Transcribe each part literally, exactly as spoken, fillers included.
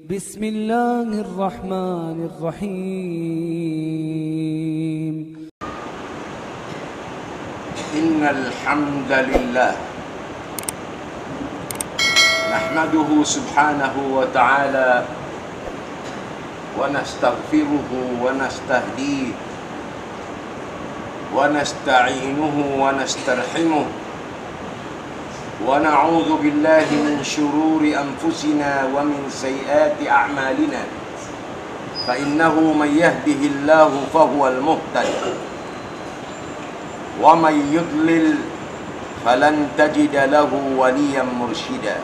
بسم الله الرحمن الرحيم. إن الحمد لله نحمده سبحانه وتعالى ونستغفره ونستهديه ونستعينه ونسترحمه، ونعوذ بالله من شرور أنفسنا ومن سيئات أعمالنا، فإنه من يهده الله فهو المهتد، ومن يضلل فلن تجد له وليا مرشدا.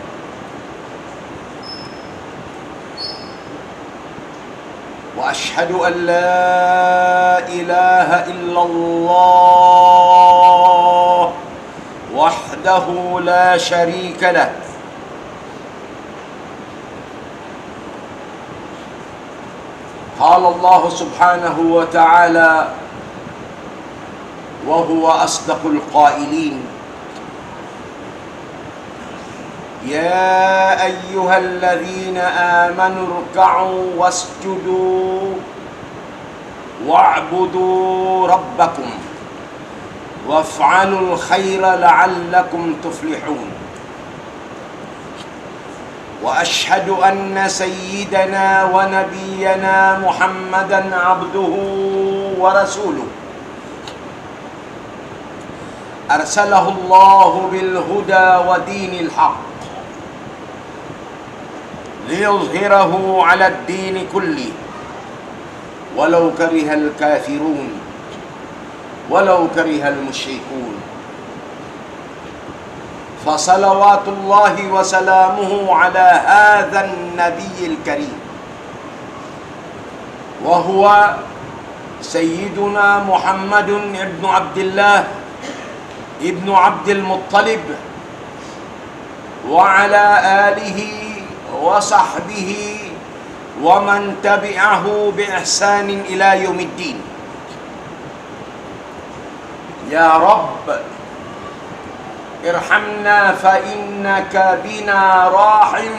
وأشهد أن لا إله إلا الله وحده لا شريك له. قال الله سبحانه وتعالى وهو أصدق القائلين: يا أيها الذين آمنوا اركعوا واسجدوا واعبدوا ربكم وافعلوا الخير لعلكم تفلحون. وأشهد أن سيدنا ونبينا محمدا عبده ورسوله، أرسله الله بالهدى ودين الحق ليظهره على الدين كله ولو كره الكافرون ولو كره المشركون. فصلوات الله وسلامه على هذا النبي الكريم، وهو سيدنا محمد بن عبد الله بن عبد المطلب، وعلى آله وصحبه ومن تبعه بإحسان إلى يوم الدين. يا رب، ارحمنا فإنك بنا راحم،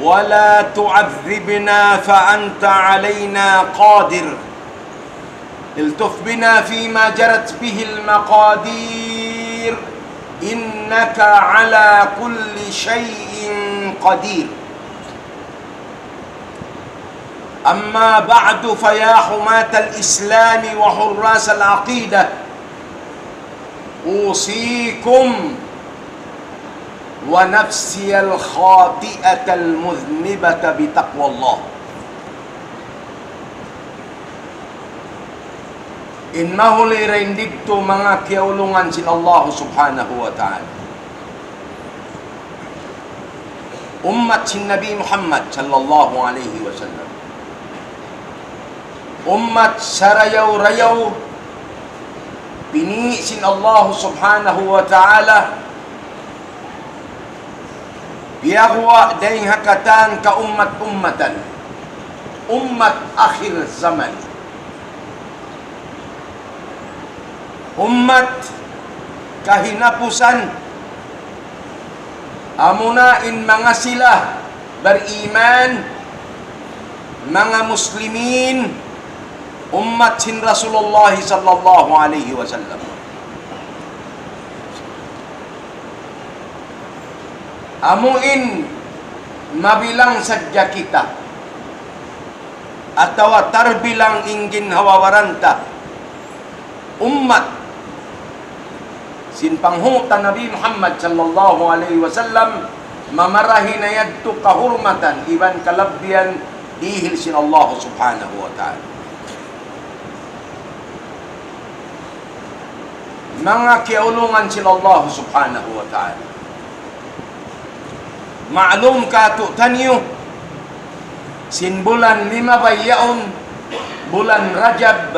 ولا تعذبنا فأنت علينا قادر. الطف بنا فيما جرت به المقادير، إنك على كل شيء قدير. أما بعد، فيا حماة الإسلام وحراس العقيدة، أوصيكم ونفسي الخاطئة المذنبة بتقوى الله. In mahuli dayn didtu, manga kiyaulungan sin Allah Subhanahu wa Ta'ala, ummat sin Nabi Muhammad sallallahu alayhi wasallam, ummat sarayaw-rayaw, pini' sin Allah Subhanahu wa Ta'ala, piyaguwa' dayn ha katan kaummat-ummatan, ummat akhir zaman, ummat kahinapusan, amuna in manga sila bariman, manga muslimin, ummat sin Rasulullah sallallahu alayhi wasallam. Amu in mabilang sadja kita, atawa tarbilang in ginhawa-baran ta, ummat sin panghu' ta Nabi Muhammad sallallahu alayhi wasallam, mamarahi na yadtu kahurmatan iban kalabbihan dihil sin Allah Subhanahu wa Ta'ala. Manga kiyaulungan sin Allah Subhanahu wa Ta'ala, ma'lum kātu'niyu, sin bulan limabay yaun, bulan Rajab,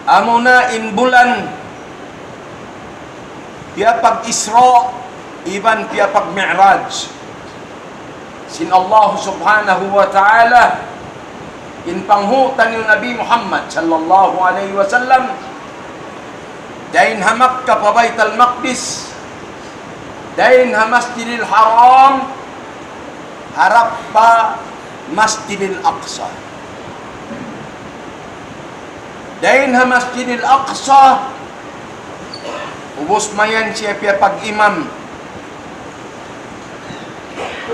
amuna in bulan piyapag-Isra' iban piyapag-Mi'raj sin Allah Subhanahu wa Ta'ala in panghu' taniyu Nabi Muhammad sallallahu alayhi wasallam, dayn ha Makkah pa Baytal Maqdis, dayn ha Masjidil Haram harap pa Masjidil Aqsa. Dayn ha Masjidil Aqsa, ubus mayan siya piyapag-imam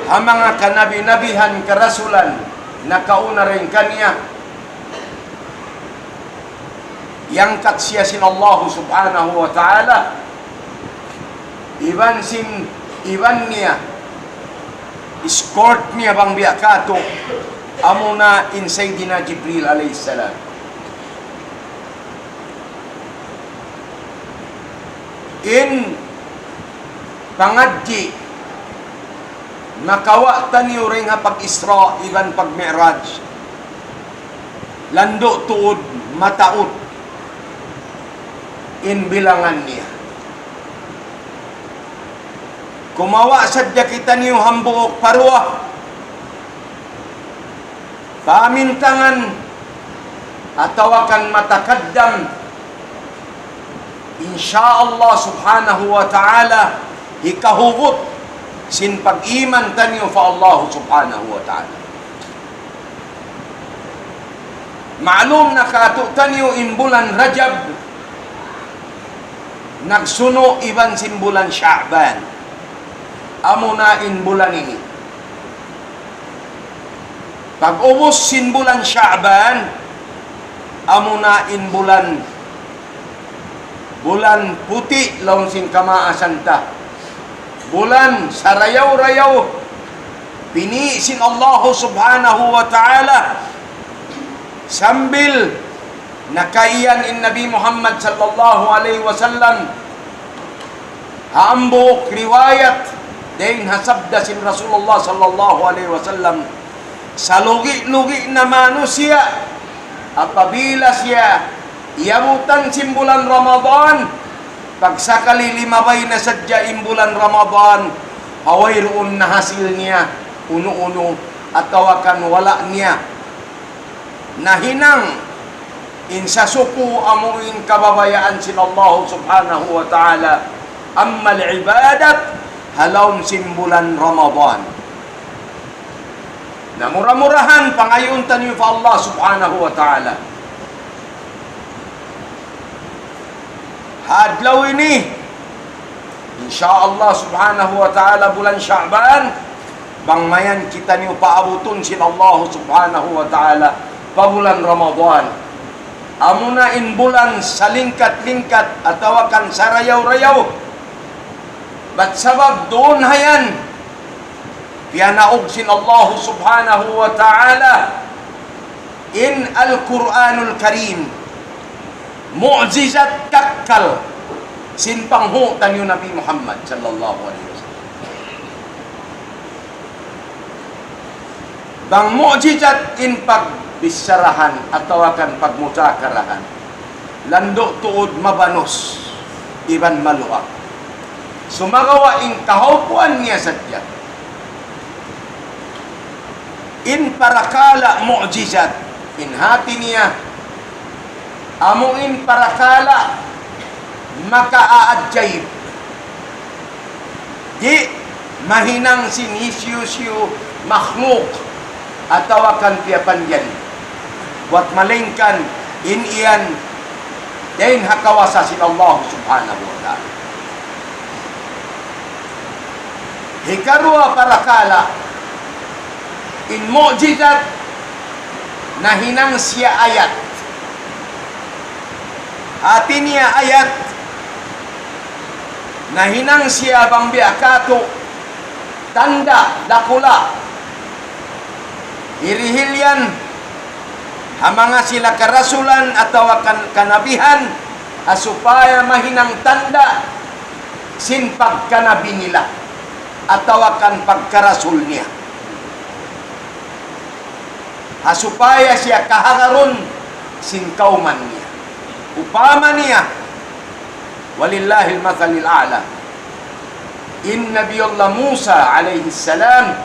ha manga kanabi-nabihan, karasulan, nakauna dayn kaniya. Iyangkat siya sin Allahu Subhanahu wa Ta'ala. Iban sin, iban niya, escort niya bang biya' katu', amuna in Sayyidina Jibril alayhis salam. In pangadji' makawa' taniyu dayn ha pag-Isra' iban pag-Mi'raj, landu' tuud mataud in bilangan niya. Kumawa' sadja kitaniyu hambuuk pa duwa, pamintangan atawa kan matakaddam, insya Allah Subhanahu wa Ta'ala, hikahugut sin pag-iman taniyu pa Allah Subhanahu wa Ta'ala. Ma'lum na katu' taniyu in bulan Rajab, nagsunu' iban sin bulan Sha'ban. Amuna in bulan ini. Pag-ubus sin bulan Sha'ban, amuna in bulan, bulan puti' laung sin kamaasan ta. Bulan sarayaw-rayaw, pini' sin Allahu Subhanahu wa Ta'ala, sambil nakaiyan in Nabi Muhammad sallallahu alayhi wasallam, ha hambuuk riwayat, dayn ha sabda sin Rasulullah sallallahu alayhi wasallam, salugi'-lugi' na manusiya', apabila siya iyabutan sin bulan Ramadan, pagsakali limabay na sadja in bulan Ramadan, ha wayruun na hasil niya, unu-unu, atawa kan wala' niya nahinang in sasuku amu in kababayaan sin Allah Subhanahu wa Ta'ala, amal ibadat, ha lawm sin bulan Ramadan. Na mura-murahan pangayuun taniyu pa Allah Subhanahu wa Ta'ala. Ha adlaw ini, insya Allah Subhanahu wa Ta'ala, bulan Sha'ban, bang mayan kitaniyu paabutun sin Allah Subhanahu wa Ta'ala pa bulan Ramadan. Amuna in bulan salingkat-lingkat atawa kan sarayaw-rayaw. Bat sabab duun ha yan, piyanaug sin Allah Subhanahu wa Ta'ala in Al-Qur'anul Karim, mu'jizat kakkal sin panghu' taniyu Nabi Muhammad sallallahu alayhi wasallam. Bang mu'jizat in pagbicharahan atawa kan pagmuzakarahan, landu' tuud mabanus iban maluag. Sumagawa' in kahaupuan niya sadja, in parakala' mu'jizat, in hati niya, amu in parakala' makaaajaib. Di' mahinang sin hisiyu-siyu makhluk atawa kan piyapanjari. Buwat malaingkan in yan dayn ha kawasa sin Allah Subhanahu wa Ta'ala. Hikaruwa parakala', in mu'jizat nahinang siya ayat. Hati niya ayat, nahinang siya bang biya' katu' tanda' dakula'. Hirihil yan ha manga sila karasulan atawa kan kanabihan, ha supaya mahinang tanda' sin pagkanabi nila atawa kan pagkarasul niya. Ha supaya siya kahagarun sin kawman niya. Upama niya, ولله المثل الأعلى. In Nabi Allah Musa alayhi salam,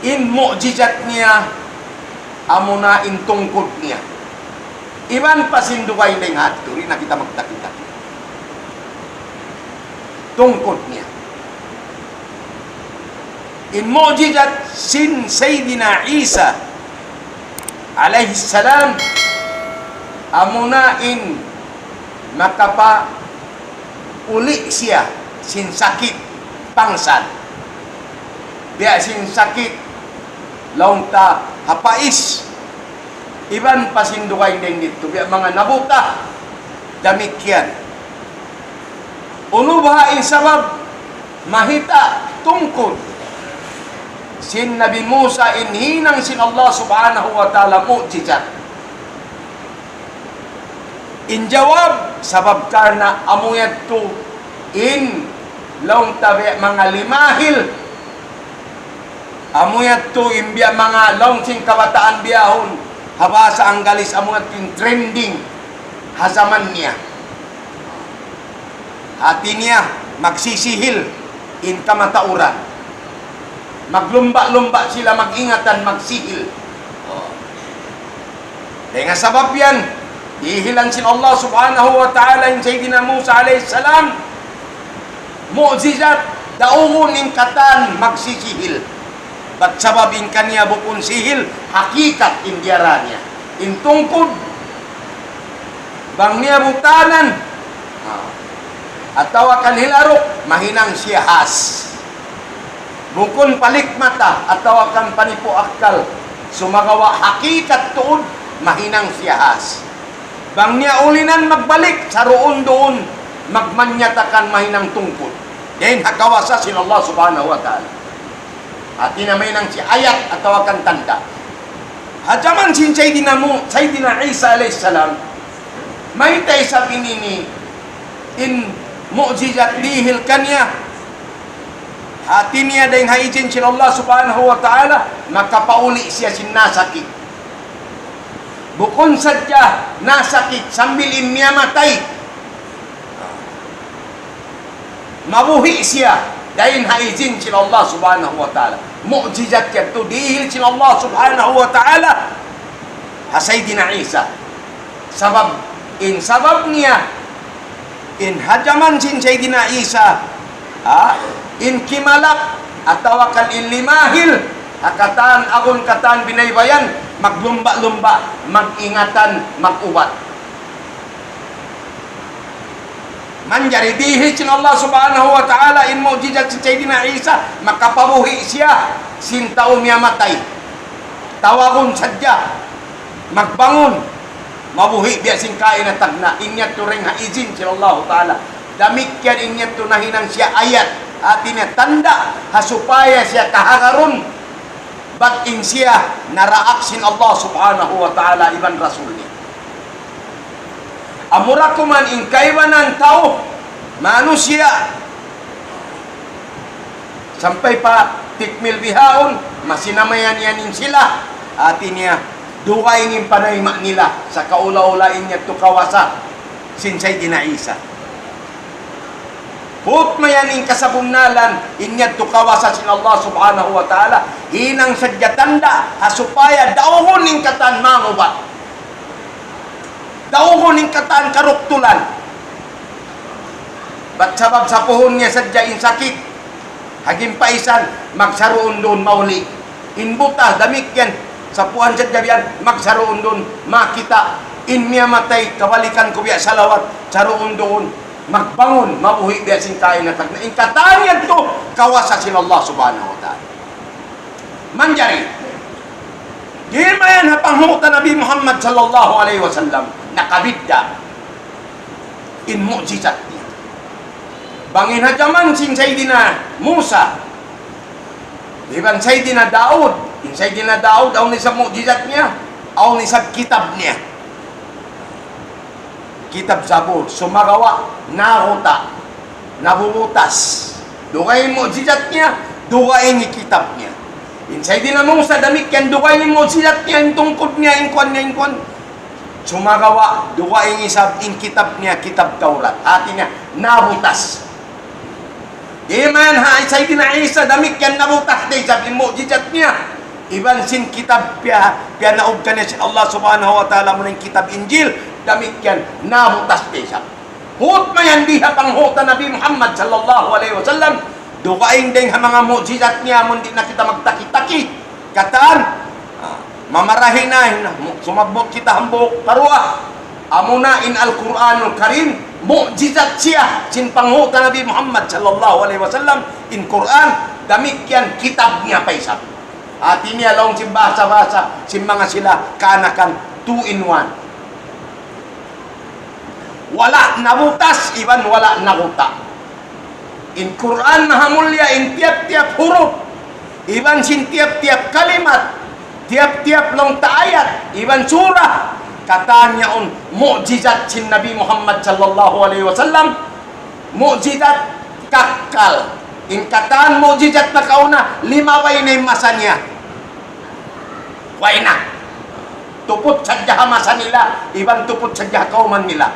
in mu'jizat niya, amuna in tungkud niya. Iban pa sin dugaing dayn ha adtu, di' na kita magtakita. Tungkud niya. In mu'jizat sin Sayyidina Isa alayhi salam, amuna in makapauli' siya sin sakit pangsad. Biya' sin sakit laung ta ha pais, iban pa sin dugaing dayn didtu, biya' manga nabuta, damikkiyan. Unu baha' in sabab? Mahita' tungkud sin Nabi Musa in hinang sin Allah Subhanahu wa Ta'ala mu'jizat. In jawab, sabab karna' amu yadtu in laung ta biya' manga limahil, amu yadtu in biya' manga laung sin kabataan biyahun, ha bahasa Anggalis amu yadtu in trending ha jaman niya. Hati niya, magsisihil in kamatauran. Maglumba'-lumba' sila mag-ingatan magsihil. Oh. Dayn ha sabab yan, dihilan sin Allah Subhanahu wa Ta'ala in Sayyidina Musa alayhi salam, mu'jizat, daugun in katan magsisihil. Bat sabab in kaniya bukun sihil, hakikat in diyara niya. In tungkud, bang niya butanan, ha, atawa kan hilaruk, mahinang siya has. Bukun palik mata, atawa kan panipu' akkal, sumagawa' hakikat tuud, mahinang siya has. Bang niya ulinan magbalik, saruun-duun, magmanyatakan mahinang tungkud. Dayn ha kawasa sin Allah Subhanahu wa Ta'ala. Hati niya mahinang siya ayat atawa kan tanda'. Ha jaman sin Sayyidina Mu-, Sayyidina Isa alayhi salam, mayta' isab ini in mu'jizat dihil kaniya. Hati niya dayn ha izin sin Allah Subhanahu wa Ta'ala, makapauli' siya sin nasakit. Bukun sadja nasakit sambil in miyatay. Mabuhi' siya dayn ha izin sin Allah Subhanahu wa Ta'ala. Mu'jizat yadtu dihil sin Allah Subhanahu wa Ta'ala ha Sayyidina Isa. Sabab, in sabab niya, in ha jaman sin Sayyidina Isa, ha, in kimalak, atawa kan in limahil, ha katan, agun katan, binaybayan, maglumba'-lumba', mag-ingatan, mag-ubat. Manjari dihil sin Allah Subhanahu wa Ta'ala in mu'jizat sin Sayyidina Isa, makapabuhi' siya sin tau miyatay. Tawagun sadja, magbangun, mabuhi' biya' sin kaina tagna', in yadtu dayn ha izin sin Allah Ta'ala. Damikkiyan in yadtu nahinang siya ayat, hati niya tanda', ha supaya siya kahagarun, bat in siya naraak sin Allah Subhanahu wa Ta'ala iban Rasul niya. Amura kuman in kaibanan tau, manusiya', sampay pa tikmil bihaun, masinamayan yan in sila, hati niya, dugaing in panayma' nila, sa' kaula-ula in yadtu kawasa sin Sayyidina Isa. Put mayan in kasabunnalan, in yadtu kawasa sin Allah Subhanahu wa Ta'ala, hinang sadja tanda', ha supaya daugun in katan mangubat. Daugun in katan karuktulan. Bat sabab sapuhun niya sadja in sakit, hagin paisan, magsaruun-duun mauli'. In buta, damikkiyan, sapuhan sadja biyan, magsaruun-duun, makita'. In miyatay, kabalikan ku biya' salawat, saruun-duun, magbangun, mabuhi' biya' sin kaina tagna'. In katan yadtu, kawasa sin Allah Subhanahu wa Ta'ala. Manjari. Di' mayan ha panghu' ta Nabi Muhammad sallallahu alayhi wasallam, nakabidda' in mu'jizat niya. Bang in ha jaman sin Sayyidina Musa, iban Sayyidina Daud, in Sayyidina Daud, awn isab mu'jizat niya, awn isab kitab niya. Kitab Zabur, sumagawa', nahuta', nabubutas. Dugaing mu'jizat niya, dugaing kitab niya. In Sayyidina Musa, damikkiyan dugaing mu'jizat niya, in tungkud niya, in kuwan niya, in kuwan. Sumagawa', dugaing isab in kitab niya, kitab Taurat. Hati niya, nabutas. Di' mayan ha Sayyidina Isa, damikkiyan nabutas da isab in mu'jizat niya. Iban sin kitab piya, piyanaug kaniya sin Allah Subhanahu wa Ta'ala, amuna in kitab Injil, damikkiyan nabutas da isab. Put mayan di ha panghu' ta Nabi Muhammad sallallahu alayhi wasallam, Dugaing dayn ha manga mu'jizat niya, amun di' na kita magtaki-taki. Katan, ah, mamarahi na, mu-, sumabbut kita hambuuk pa duwa. Amuna in Al-Qur'anul Karim, mu'jizat siya, sin panghu' ta Nabi Muhammad sallallahu alayhi wasallam, in Qur'an, damikkiyan kitab niya pa isab. Hati niya laung sin bahasa-bahasa, sin manga sila, kaanakan, two in one. Wala' nabutas, iban wala' naguta'. In Qur'an maha mulliya in tiyap-tiyap hurup, iban sin tiyap-tiyap kalimat, tiyap-tiyap laung ta ayat, iban surah, katan yaun mu'jizat sin Nabi Muhammad sallallahu alayhi wasallam, mu'jizat kakkal. In katan mu'jizat nakauna, limabay na in masa niya. Way na. Tuput sadja ha masa nila, iban tuput sadja ha kawman nila.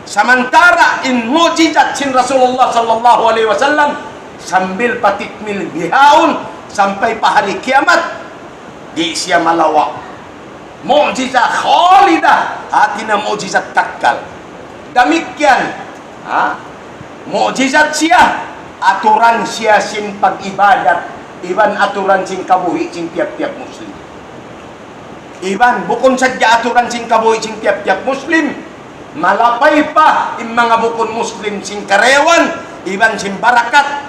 Samantara' in mu'jizat sin Rasulullah sallallahu alayhi wasallam, sambil pa tikmil bihaun, sampay pa hari kiyamat, di' siya malawa'. Mu'jizat khalidah, hati niya mu'jizat kakkal. Damikkiyan, ha? Mu'jizat siya, aturan siya sin pag-ibadat, iban aturan sin kabuhi' sin tiyap-tiyap Muslim. Iban bukun sadja aturan sin kabuhi' sin tiyap-tiyap Muslim, malapay pa in manga bukun Muslim sin karayawan, iban sin barakat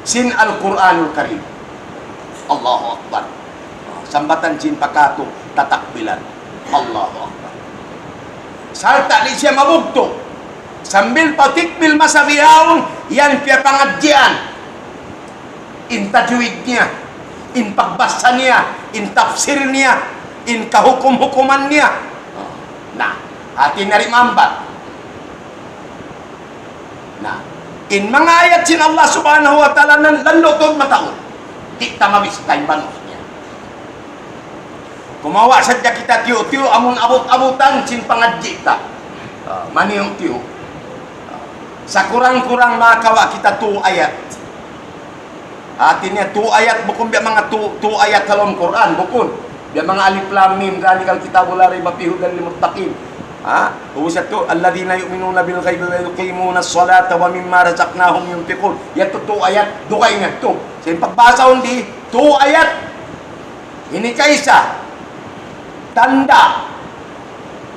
sin Al-Qur'anul Karim. Allahu Akbar. Sambatan sin pa katu' tatakbiran. Allahu Akbar. Sarta' di' siya mabugtu'. Sambil pa tikmil masa bihaun, yan piyapangadjian. In tajwid niya, in pagbasa niya, in tafsir niya, in kahukum-hukuman niya. Na, hati niya di' maambat. Na, in manga ayat sin Allah Subhanahu wa Ta'ala nan landu' tuud mataud. Di' ta mabista in banus niya. Kumawa' sadja kita tiyu'-tiyu' amun abut-abutan sin pangadji' ta. Ah, maniyu'-tiyu'. Ah, sakurang-kurang makawa' kita two ayat. Hati niya two ayat bukun biya' manga two, two ayat ha lawm Qur'an, bukun. Biya' manga alif lam mim, ذلك الكتاب لا ريب فيه هدى للمتقين. Ha? Ubus yadtu, الذين يؤمنون بالغيب ويقيمون الصلاة ومما رزقناهم ينفقون. Yadtu two ayat, dugaing yadtu. Sa' in pagbasahun di, two ayat. Ini kaisa, tanda'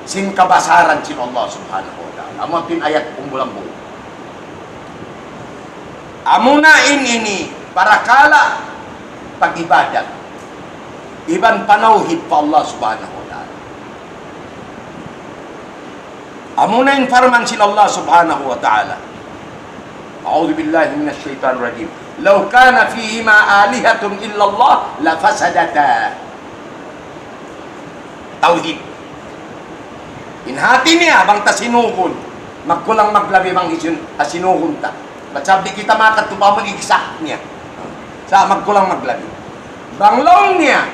sin kabasaran sin Allah Subhanahu wa Ta'ala. Amu in ayat kumbulambu. Amuna in ini parakala' pag-ibadat iban panawhid pa Allah Subhanahu wa Ta'ala. Amuna in parman sin Allah Subhanahu wa Ta'ala. أعوذ بالله من الشيطان الرجيم. لو كان فيهما آلهة إلا الله لفسدتا. Tawhid. In hati niya, bang ta sinugun, magkulang maglabi bang isin, asinugun ta. Bat sabab di' kita makatupa' mag-exact niya. Sa' magkulang maglabi. Bang laung niya,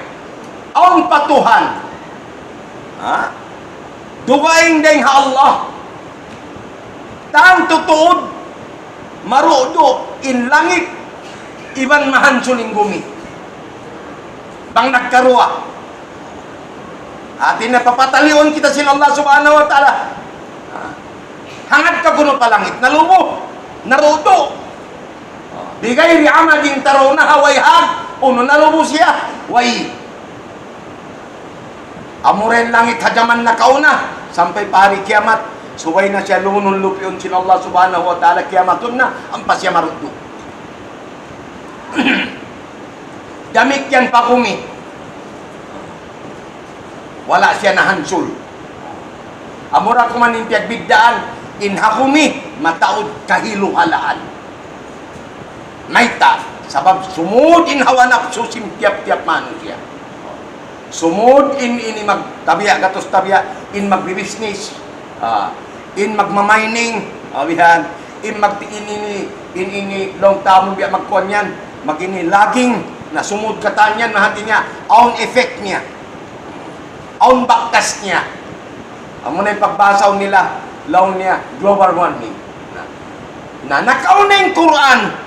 awn pa Tuhan. Ha? Dugaing dayn ha Allah. Tantu tuud, marudu' in langit, iban mahansul in gumi. Bang nagkaruwa. Hati niya papataliun kita sin Allah Subhanahu wa Ta'ala. Hangad ka kunu' pa langit, nalubu, narudu'. بغير عمد ترونها, way hag, unu nalubu siya, way. Amura in langit ha jaman nakauna, sampay pa hari kiyamat, subay na siya lunun lupiun sin Allah Subhanahu wa Ta'ala, kiyamatun na, ampa siya marudu'. Damikkiyan pa gumi. Wala' siya nahansul. Amura kuman in piyagbiddaan, in ha gumi, mataud kahiluhalaan. Mayta', sabab sumud in hawa napsu sin tiyap-tiyap manusiya'. Sumud in ini magtabiya', gatus tabiya', in magbibisnis, ah, in magmamining, ah, bihan, in mag-, in ini, in ini, laung ta amu biya' magkuan yan, mag-ini, logging, na sumud katan yan, na hati niya, awn effect niya. Awn bakas niya. Amu na in pagbahasa nila, laung niya, global warming. Na, na nakauna in Qur'an,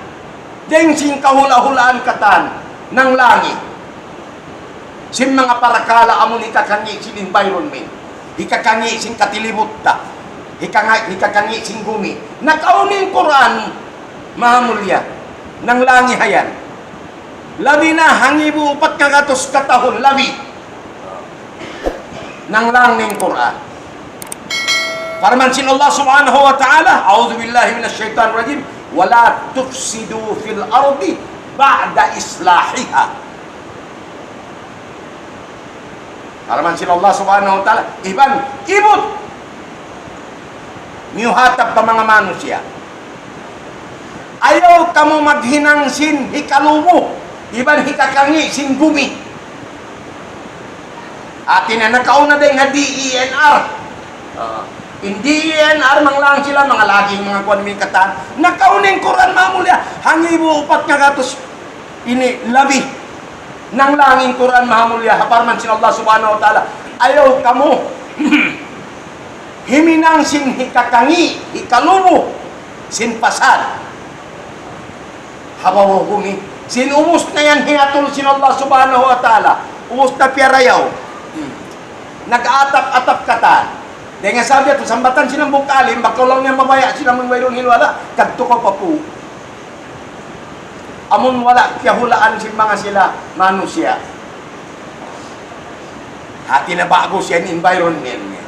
dayn sin kahula'-hulaan katan, nanglangi. Sin manga parakala' amun hikakangi' sin environment. Hikakangi' sin katilibut ta. Hikanga-, hikakangi' sin gumi. Nakauna in Qur'an, maha mulliya. Nanglangi ha yan. Labi na hangibu upat ngagatus katahun, labi. Nanglang in Qur'an. Parman sin Allah Subhanahu wa Ta'ala, أعوذ بالله من الشيطان الرجيم، ولا تفسدوا في الأرض بعد إصلاحها. Parman sin Allah Subhanahu wa Ta'ala, iban ibut miyuhatab pa manga manusiya'. Ayaw kamu maghinang sin hikalubu, iban hikakangi' sin gumi. Hati niya nakauna dayn ha D E N R. Ah, in D E N R, manglang sila, manga lagi', manga kuwan, mi katan. Nakauna in Qur'an, mahamulliya, hangibu upat ngagatus ini labi. Nanglang in Qur'an mahamulliya, ha parman sin Allah Subhanahu wa Ta'ala, ayaw kamu himinang sin hikakangi', hikalubu, sin pasal ha babaw bumi. Sin ubus na yan hiyatul sin Allah Subhanahu wa Ta'ala, ubus na piyarayaw. Hmm. Nag-atap-atap katan. Dayn ha sabab yadtu, sambatan sin hambuuk alim, bang kaw laung niya mabaya' sila amun wayruun hilwala', kadtu kaw pa pū'. Amun wala' kiyahulaan sin manga sila manusiya'. Hati niya bagus yan environment niya.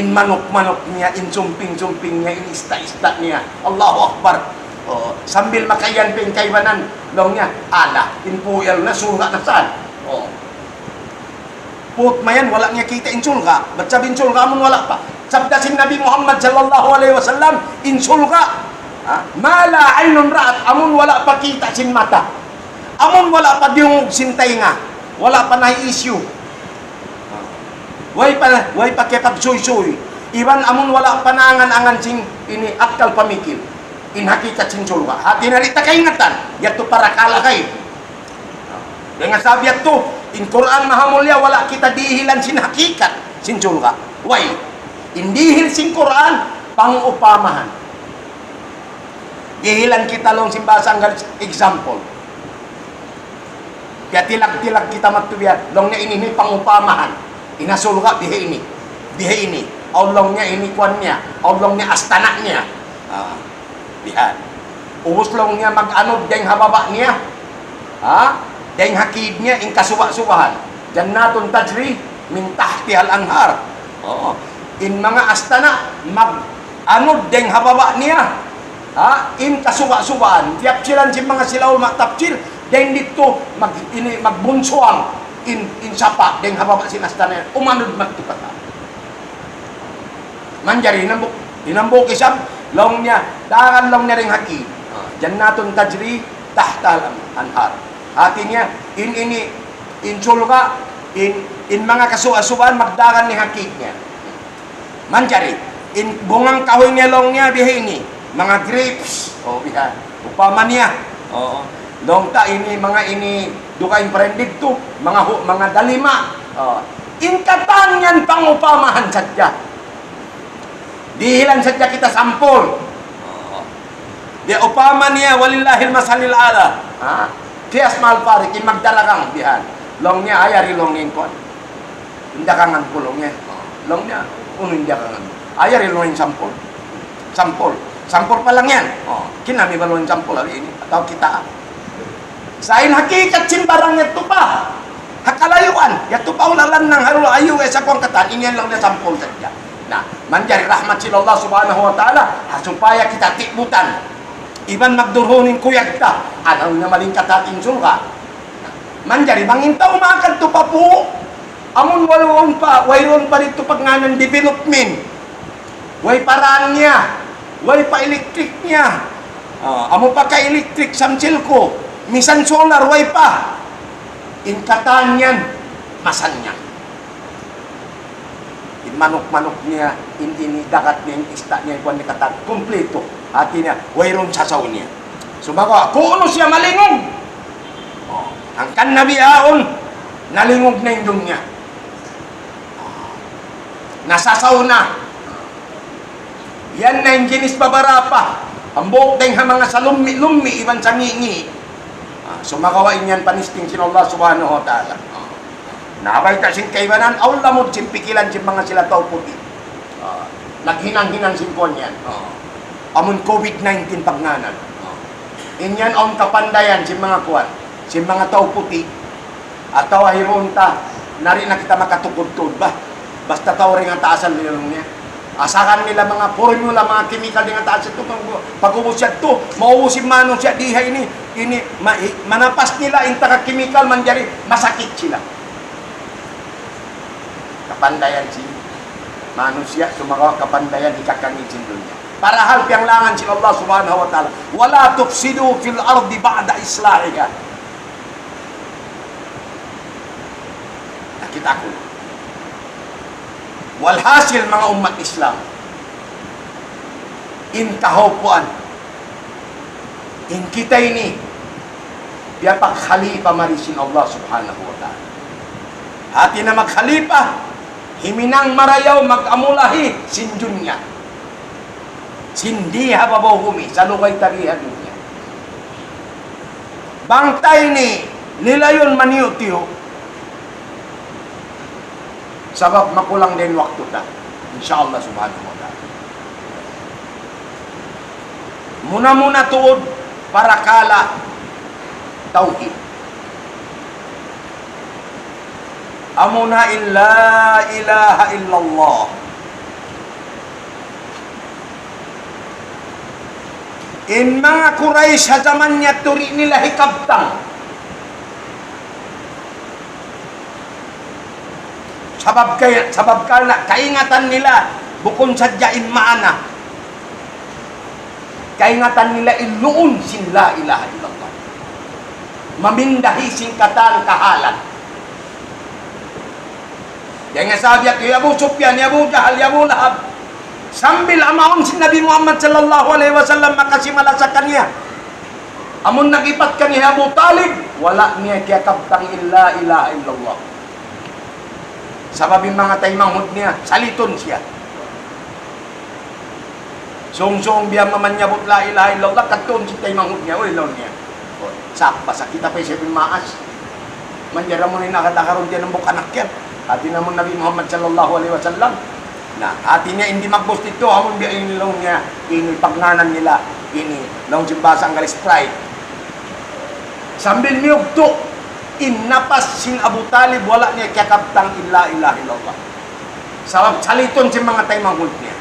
In manuk-manuk niya, in sumping-sumping niya, in ista'-ista' niya. Allahu Akbar. Oh, sambil makaiyan pa in kaibanan, laung niya, ala, in pū' yan na, surga' na saan. Oh. Put mayan, wala' niya kita' in surga'. Bat sabab in surga' amun wala' pa. Sabda sin Nabi Muhammad sallallahu alayhi wasallam, in surga', ha? ما لا عين رأت, amun wala' pa kita' sin mata. Amun wala' pa diyungug sin taynga. Wala' pa na-issue. Way pa, way pa kiyapagsuysuy. Iban amun wala' pa naangan-angan sin ini akkal pamikil. In hakikat sin surga'. Hati niya di' ta kaingatan. Yadtu parakala' ghaib. Dayn ha sabab yadtu, in Qur'an mahamulliya, wala' kita dihilan sin hakikat sin surga'. Way. In dihil sin Qur'an, pangupamahan. Dihilan kita laung sin bahasa Anggalis, example. Piyatilag-tilag kita madtu biya', laung niya ini, ini pangupamahan. In ha surga' biha ini. Biha ini. Awn laung niya ini kuwan niya. Awn laung niya astana' niya. Ah. Bihan. Ubus laung niya mag-anud dayng ha baba' niya. Ha? Dayng ha kid niya in kasuba'-subahan. جنات تجري من تحتها الأنهار. Oo. In manga astana' mag-anud dayng ha baba' niya. Ha? In kasuba'-subahan. Tiyapsilan sin manga sila ulama tafsir. Dayng didtu mag-, ini, magbunsuang in, in sapa' dayng ha baba' sin astana' yan. Umanud madtu katan. Manjari hinambuk, hinambuk isab, laung niya, daran laung niya dayng ha kid. Ah, جنات تجري تحتها الأنهار. Hati niya, in ini, in surga', in, in manga kasuba'-subahan magdaran dayn ha kid niya. Manjari, in bunga kahuy niya laung niya biha ini, manga grapes, o biha, upama niya. Oo. Laung ta ini, manga ini, dugaing pa didtu, manga hu-, manga dalima. Oo. In katan yan pangupamahan sadja. Dihilan sadja kita sampul. Oo. Di' upama niya, ولله المثل الأعلى. Ha? Qiyas ma'al fariq, in magdaragang bihan. Laung niya, ay, yari laung niya in kuwan. In dagangan ku laung niya. Laung niya, unu in dagangan? Ay, yari laung in sampul. Sampul. Sampul pa lang yan. O, kinami ba laung in sampul hari ini? Atawa kita? Sa' in hakikat sin barang yadtu pa. Ha kalayuan. Yadtu pa ulalan nang harul ayu, eh, sa' kuwan katan, in yan laung niya sampul sadja. Na, manjari rahmat sin Allah Subhanahu wa Ta'ala, ha supaya kita tibutan. Iban magdurhun in kuyag ta, anaw na malingkat ha atin surga'. Manjari bang in tau makadtu pa pū', amun wayruun pa, wayruun pa didtu pagngānan development. Way pa raan niya, way pa electric niya. Ah, amu pa ka electric, samsilku, misan solar, way pa. In katan yan, masan niya. In manuk-manuk niya, in ini dagat niya, in ista' niya, in kuwan niya katan, kumpleto. Hati niya, wayruun sasaw niya. Sumagawa', kunu' siya malingug. O, hangkan na bihaun, nalingug na in dunya. Nasasaw na. Yan na in ginis babarapa. Hambuuk dayng ha manga salummi'-lummi' iban sangi'-ngi'. Ah, sumagawa' in yan panisting sin Allah Subhanahu wa Ta'ala. Ah. Nabayta' sin kaibanan, awn lamud sin pikilan sin manga sila tau puti'. Ah, naghinang-hinang sin kuwan yan. Ah. Amun covid nineteen pagngānan. Ah. In yan awn kapandayan sin manga kuwan, sin manga tau puti'. Atawa hirunta, na di' na kita makatukud tuud ba. Basta tau dayn ha taas nila laung niya. Asahan nila manga formula, manga chemical dayn ha taas yadtu, pag-, pag-ubus yadtu, maubus in manusiya' di ha ini, ini, ma-, i-, manapas nila in taga chemical manjari masakit sila. Kapandayan sin manusiya', sumagawa' kapandayan hikakangī' sin dunya. Parahal piyanglangan sin Allah Subhanahu wa Ta'ala, ولا تفسدوا في الأرض بعد إصلاحها. Nakita' ku. Walhasil, manga ummat Islam, in kahawpuan, in kita ini, biya' pa khalifa mari sin Allah Subhanahu wa Ta'ala. Hati niya magkhalifa, himinang marayaw, mag-amulahi sin dunya. Sin di ha babaw bumi, salugay ta di ha dunya. Bang ta ini nilayun maniyu'-tiyu', sabab makulang da in waktu ta. Insya Allah Subhanahu wa Ta'ala. Muna-muna tuud parakala' tawhid. Amuna in la ilaha illallah. In manga Quraysh ha jaman niya di' nila hikabtang. Sabab kay-, sabab karna' kaingatan nila, bukun sadja in maana. Kaingatan nila in luun sin la ilaha illallah. Mamindahi sin katan kahalan. Dayn ha sabab yadtu, hi Abu Sufyan, hi Abu Jahal, hi Abu Lahab. Sambil amuin sin Nabi Muhammad sallallahu alayhi wasallam makasi malasa kaniya. Amun nag-ipat kaniya hi Abu Talib, wala' niya kiyakabtang in la ilaha illallah. Sabab in manga taymanghud niya, salitun siya. Sung-sung biya' mamanyabut la ilaha illallah, kadtuun sin taymanghud niya, "Uy," laung niya. "Uy, sakpa sa kita pa isab in maas. Manjari amu in nakatakarun diyan hambuuk anak yan." Hati niya amun Nabi Muhammad sallallahu alayhi wasallam. Na, hati niya in di' magbus didtu, amun biya' ini laung niya, ini pagngānan nila, ini laung sin bahasa Anggalis pride. Sambil miyugtu', in napas sin Abu Talib, wala' niya kiyakabtang in la ilaha illallah. Sabab salitun sin manga taymanghud niya.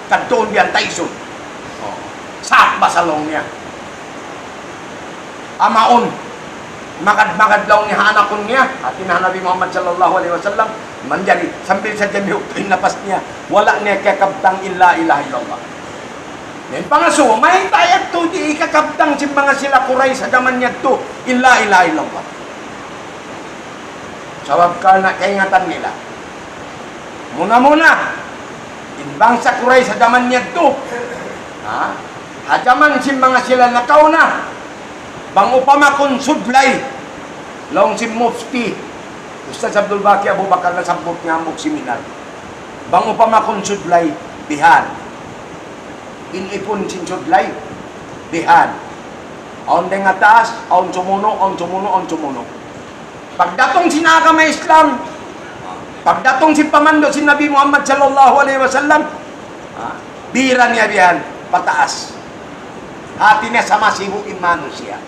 Kadtuun biya' yan ta isun. Oh. Sakpa sa laung niya. Amuin, magad-magad laung niya ha anakun niya. Hati niya Nabi Muhammad sallallahu alayhi wasallam, manjari, sambil sadja miyugtu' in napas niya, wala' niya kiyakabtang in la ilaha illallah. In pangasubu, mayta' yadtu di' hikakabtang sin manga sila Quraysh ha jaman yadtu, in la ilaha illallah. Sabab karna' kaingatan nila. Muna-muna, in bangsa Quraysh ha jaman yadtu, ha? Ha jaman sin manga sila nakauna, bang upama kun sudlay, laung sin Mufti, Ustaz Abdul Baqi Abu Bakar, nasabbut niya hambuuk seminar. Bang upama kun sudlay, bihan. In ipun sin sudlay, bihan. Awn dayn ha taas, awn sumunu', awn sumunu', awn sumunu'. Pagdatung sin agama Islam, pagdatung sin pamandu' sin Nabi Muhammad sallallahu alayhi wasallam, ah, bira niya bihan, pataas. Hati niya samasibu' in manusiya'.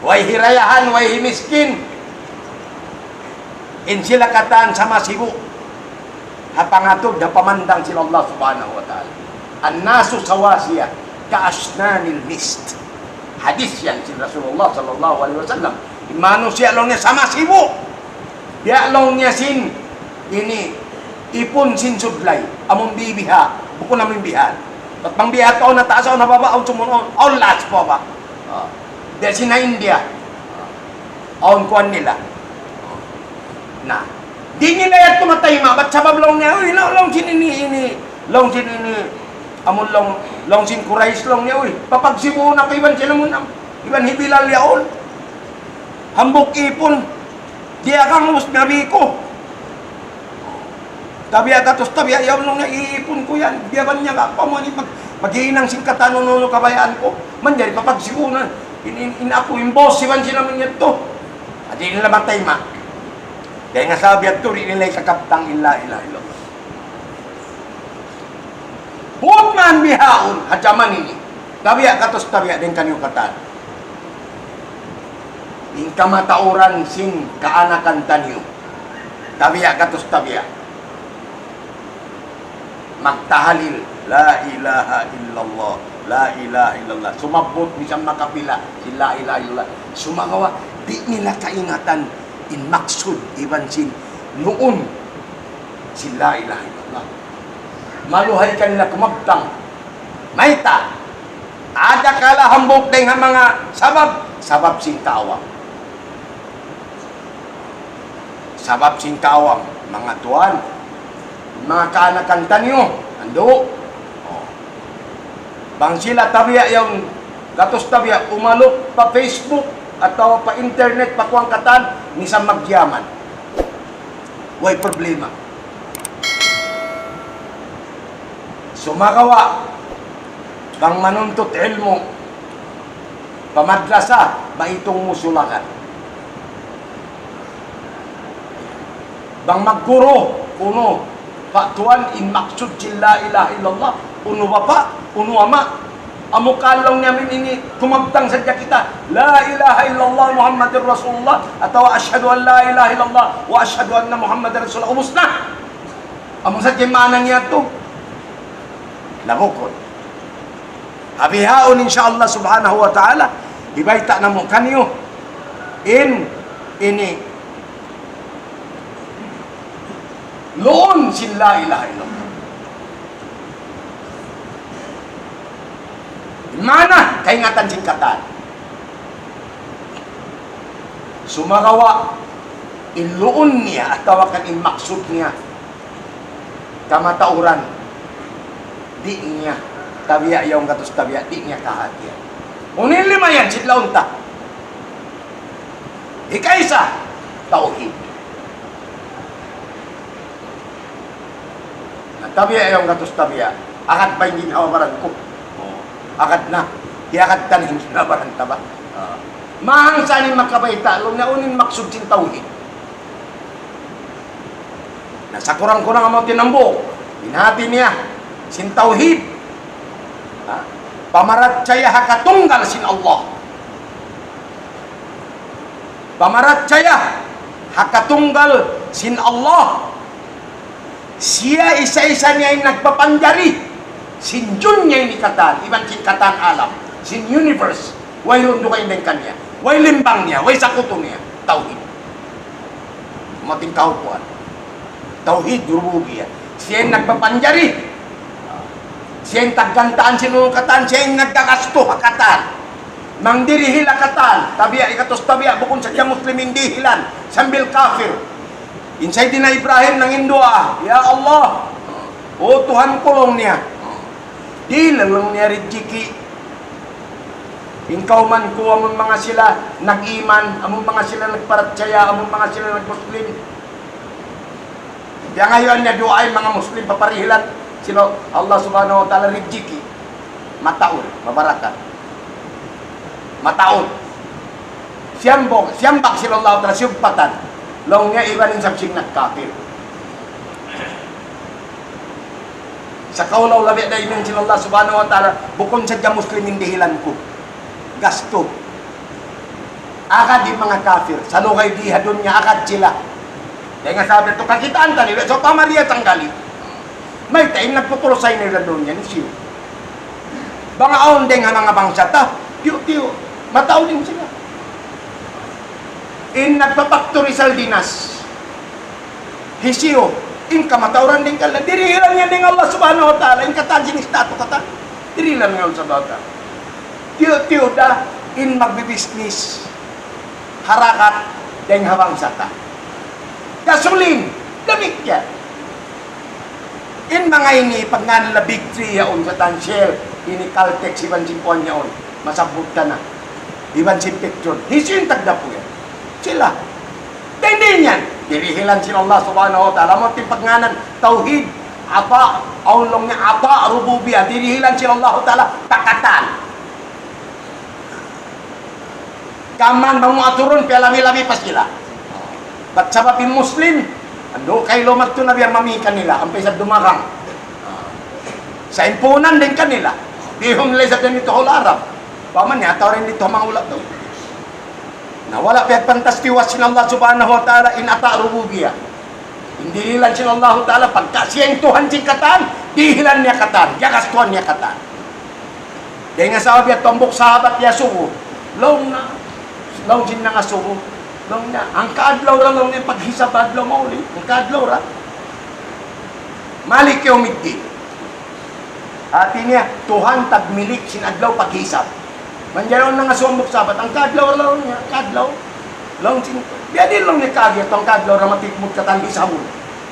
Way hi dayahan, way hi miskin. In sila katan samasibu'. Ha pangatud, ha pamandang sin Allah Subhanahu wa Ta'ala. الناس سواسية كأسنان المشط. Hadis yan sin Rasulullah sallallahu alayhi wasallam. In manusiya' laung niya samasibu'. Biya' laung niya sin ini ipun sin sudlay. Amun bibiha. Bukun amun bihan. Bat bang biha kaw na taas, awn ha baba', awn sumunu', awn laas pa baba'. Ah. Biya' sin ha India. Awn kuwan nila. Na. Di' nila yadtu matayma', bat sabab laung niya, "Uy, laung, laung sin ini, ini, laung sin ini, amun laung, laung sin Quraysh," laung niya, "Uy, papagsibuun aku iban sila muna, iban hi Bilal yaun. Hambuuk ipun, diyaak ubus Nabi ku." Tabiya' gatus, tabiya' yaun laung niya, iipun ku yan. Biya' ba niya ka, pa mu ini mag-, maghihinang sin katan unu-unu kabayaan ku. Manjari papagsibu' na. In, in, in aku, in boss, iban sila man yadtu. Di' nila matayma'. Dayn ha sabab yadtu, di' nila hikakabtang in la ilaha illallah. Bukun man bihaun, ha jaman ini. Tabiya' gatus tabiya' dayn kaniyu katan. In kamatauran sin kaanakan taniyu. Tabiya' gatus tabiya'. Magtahalil, la ilaha illallah, la ilaha illallah. Sumabbut misan makapila, sin la ilaha illallah. Sumagawa', di' nila kaingatan in maksud iban sin luun sin la ilaha illallah. Maluhay kanila kumabtang. Mayta'? Adakala hambuuk dayn ha manga sabab, sabab sin kaawam. Sabab sin kaawam, manga tuwan, manga kaanakan taniyu, andu'. Oh. Bang sila tabiya' yaun, gatus tabiya', umalup pa Facebook atawa pa internet, pa kuwan katan, misan magyaman. Way problema. Sumagawa', bang manuntut ilmu', pa madrasa, maitung mu sulakan. Bang magguru, unu, pa tuwan in maksud sin la ilaha illallah, unu bapa', unu ama', amu ka laung niya amin ini, kumabtang sadja kita, la ilaha illallah Muhammadur Rasulullah, atawa ashhadu an la ilaha illallah, wa ashhadu anna Muhammadur Rasulullah, ubus na. Amu sadja in maana niya tu. Na bukun. Ha bihaun, insya Allah subhanahu wa ta'ala, hibayta' namu' kaniyu in ini luun sin la ilaha illallah. Maana, kaingatan sin katan. Sumagawa', in luun niya, atawa kan in maksud niya, kamatauran, di' niya, tabiya' yaun gatus tabiya', di' niya kahatihan. Unu in lima yan, sidlaun ta. Hikaisa, tawhid. Na tabiya' yaun gatus tabiya'. Agad ba in ginhawa-baran ku? Oh. Agad na. Hiyagad ta na in ginhawa-baran ta ba? Ah. Mahang sa in makabayta', laung niya unu in maksud sin tawhid. Na sa kurang-kurang amu in hambuuk. In hati niya, sin tawhid. Ha? Pamarachaya ha katunggal sin Allah. Pamarachaya ha katunggal sin Allah. Siya isa-isa niya in nagpapanjari sin dunya ini katan, iban sin katan alam, sin universe. Way duun dugaing dayn kaniya, way limbang niya, way sakutu niya. Tawhid. Amu in kahupuan. Tawhid rububiyah. Siya in nagpapanjari. Siya in taggantaan sin unu katan, siya in naggagastu ha katan. Mangdirihil ha katan, tabiya', ikatus tabiya', bukun sadja Muslim in dihilan, sambil kafir. In Sayyidina Ibrahim nanginduwaa, "Ya Allah, O Tuhan ku," laung niya, "dihilan," laung niya, "rijiki' in kawman ku, amun manga sila nag-iman, amun manga sila nagparachaya, amun manga sila nag-Muslim." Piyangayuan niya duwaa in manga Muslim, paparihilan sila Allah Subhanahu wa Ta'ala rijiki'. Mataud, mabarakat. Mataud. Siyambag, siyambag sila Allah Ta'ala, siyugpatan. Laung niya iban in sabab sin nagkapir. Sa kaulaw labi da iban sin Allah Subhanahu wa Ta'ala, bukun sadja Muslim in dihilan ku. Gastu. Agad in manga kafir, salugay di ha dunya, agad sila. Dayn ha sabab yadtu kakitaan ta nila, sawpama di' tanggali. Mayta' in nagpupulusay na dunya, hisiyu? Bang awn dayn ha manga bangsa ta, tiyu'-tiyu', mataud in sila. In nagpa-factory sardinas, hisiyu? In kamatauran dayn kanila, dirihilan niya dayn Allah Subhanahu wa Ta'ala, in katan sin istatu katan, dirihilan niya Allah Subhanahu wa Ta'ala. Tiyu'-tiyu' da in magbibisnis, harakat dayn ha bangsa ta. Gasolin, damikkiyan. In manga ini, pagngānan nila Big Three yaun, sa' tan Shell, ini Caltex, iban sin kuwan yaun, masabbut ta na. Iban sin Petron. Hisiyu in tagdapu yan? Sila. Dayn di yan, dirihilan sin Allah Subhanahu wa Ta'ala. Amu in pagngānan tawhid, ata', awn laung niya ata' rububiyah, dirihilan sin Allah Ta'ala pa katan. Kaman bang mu aturun, piyalami-lami pa sila. Bat sabab in Muslim, andu' kailu madtu na biya' mami kanila, ampa isab dumagang. Sa' in puunan dayn kanila. Ihun lay sa dyan didtu ha hula' Arab. Paman niya, atawa rin didtu ha manga hula' tau. Na wala' piyagpantas tiwas sin Allah Subhanahu wa Ta'ala in ata' rububiyah. In dihilan sin Allah Ta'ala, pagka siya in Tuhan sin katan, dihilan niya katan, gagastuhan niya katan. Dayn ha sabab yadtu hambuuk sahabat niya sugu. Laung niya, laung sin nangasubu. Laung niya, hangka adlaw ra laung niya paghisab adlaw mauli. Hangka adlaw ra. Maliki yawmiddin. Hati niya, Tuhan tagmilik sin adlaw paghisab. Manjari awn nangasubu hambuuk sahabat, hangka adlaw ra laung niya, hangka adlaw. Laung sin, biya' diin laung niya kaagi, hangka adlaw ra matikmut katan hisabun.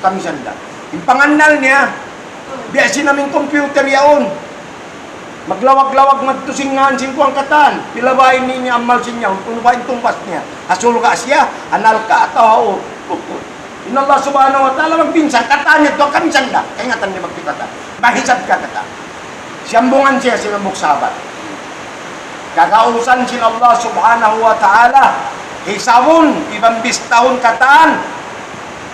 Kamisan da. In pangannal niya, biya' sin amu in computer yaun. Maglawag-lawag madtu sin ngān sin kuwan katan. Pila ba ini in amal sin niya, unu ba in tungbas niya. Ha surga' siya, ha narka' atawa ha ur-, In Allah Subhanahu wa Ta'ala magbinsang katan niya, duwa kamisan da. Kaingatan niya magkita' katan. Mahisab ka katan. Siyambungan siya sin hambuuk sahabat. Kagausan sin Allah Subhanahu wa Ta'ala, hisabun, iban bistahun katan,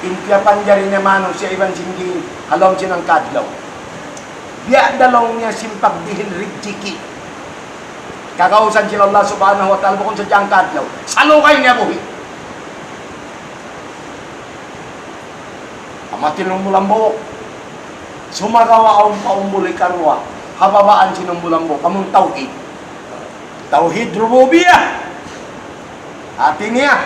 in piyapanjari niya manusiya' iban sin jin, ha lawm sin hangka adlaw. Biya' da laung niya sin pagdihil rijiki'. Kagausan sin Allah Subhanahu wa Ta'ala, bukun sadja hangka adlaw. Salugay niya buhi'. Amu in umbul hambuuk. Sumagawa' awn pa umbul hikaruwa. Ha babaan sin umbul hambuuk. Amu in tawhid. Tawhid rububiyah. Hati niya,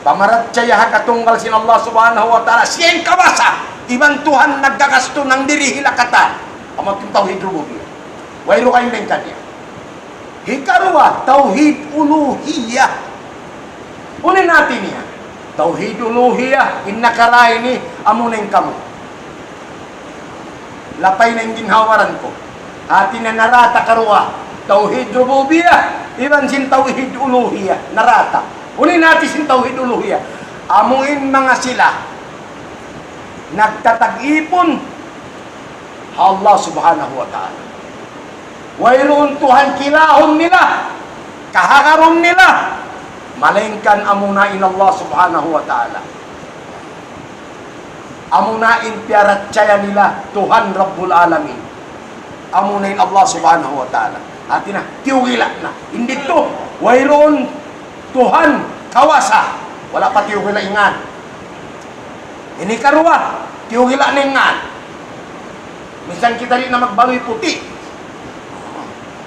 pamarachaya ha katunggal sin Allah Subhanahu wa Ta'ala. Siya in kawasa. Iban Tuhan naggagastu nang diri hila katan. Amu in tawhid rububiyah. Wayruun kain dayn kaniya. Hikaruwa, tawhid uluhiyah. Unu in hati niya? Tawhid uluhiyah, in nakarā ini, amu na in kamu. Lapay na in ginhawa-baran ku. Hati niya narata' karuwa. Tawhid rububiyah, iban sin tawhid uluhiyah, narata'. Unu in hati sin tawhid uluhiyah? Amu in manga sila nagtatag-ipun ha Allah Subhanahu wa Ta'ala. Wayruun Tuhan kilahun nila, kahagarun nila, malaingkan amuna in Allah Subhanahu wa Ta'ala. Amuna in piyarachaya nila Tuhan Rabbul Alamin. Amuna in Allah Subhanahu wa Ta'ala. Hati niya, tiyugila' na. Hati niya, wayruun Tuhan kawasa, wala' pa tiyugila' in ngān. Ini karuwa, tiyugila' na in ngān. Minsan kita di' na magbaluy puti'.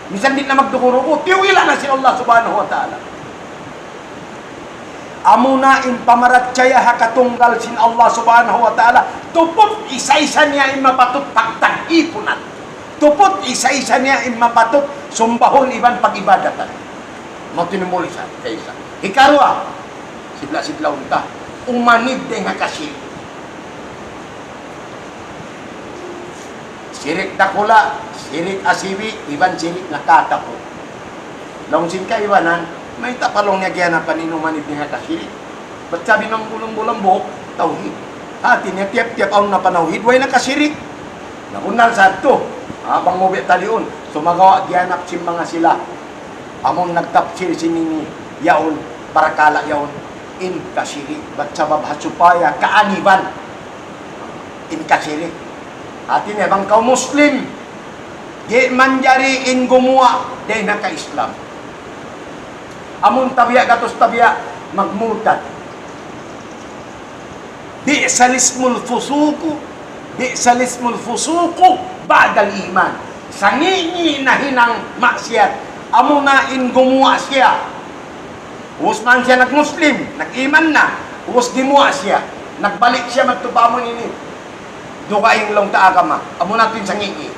Minsan di' na magdugu-rugu, tiyugila' na sin Allah Subhanahu wa Ta'ala. Amuna in pamarachaya ha katunggal sin Allah Subhanahu wa Ta'ala, tuput isa-isa niya in mapatut pagtag-ipunan. Tuput isa-isa niya in mapatut sumbahun iban pag-ibadatan. Amu ini in umbul isa, kaisa. Hikaruwa, sidla-sidla unta, umanib dayn ha kasirik. Sirik dakula', sirik asibi', iban sirik nakatapu'. Laung sin kaibanan, mayta' pa laung niya giyanapan in umanib dayn ha kasirik. Bat sabab in umbul-umbul hambuuk, tawhid. Hati niya tiyap-tiyap awn na panawhid, way nakasirik. Na bunnal sa yadtu. Ha, bang mu biya' taliun, sumagawa' giyanap sin manga sila. Amun nagtapsir sin ini, yaun, parakala' yaun, in kasirik. Bat sabab ha supaya kaaniban in kasirik. Hati niya bang kaw Muslim, di' manjari in gumuwa' dayn ha ka-Islam. Amun tabiya' gatus tabiya' magmurtad. بئس الاسم الفسوق، بئس الاسم الفسوق بعد الإيمان. Sangi'-ngi' na hinang maksiyat, amuna in gumuwa' siya. Ubus man siya nag-Muslim, nag-iman na. Ubus gimuwa' siya. Nagbalik siya madtu pa amun ini dugaing laung ta agama. Amuna tuud in sangi'-ngi'.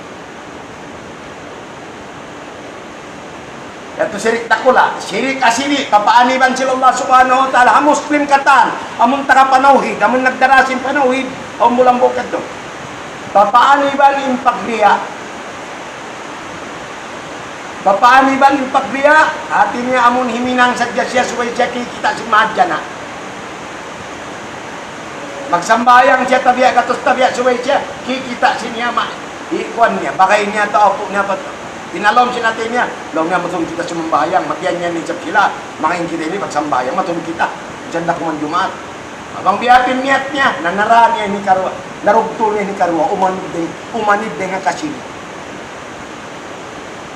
Yadtu sirik dakula', sirik asibi', papaaniban sin Allah Subhanahu wa Ta'ala, ha Muslim katan, amun taga panawhid, amun nagdara sin panawhid, awn bulan bukad tu. Papaaniban in pagriya'. Papaaniban in pagriya', hati niya amun himinang sadja siya subay siya kikita' sin mahadjana. Magsambahayang siya tabiya' gatus tabiya' subay siya kikita' sin niya ma-, hi kuwan niya, bagay niya, tau apu' niya, bat-, in ha lawm sin hati niya, laung niya, "Matung kita sumambahayang, magiyan niya in isab sila, manga in kita ini magsambahayang, matung kita, minsan da kuman Jumaat." Bang biya' ha yan in niyat niya, nanara niya in hikaruwa, narugtul niya in hikaruwa, umanib dayn, umanib dayn ha kasirik.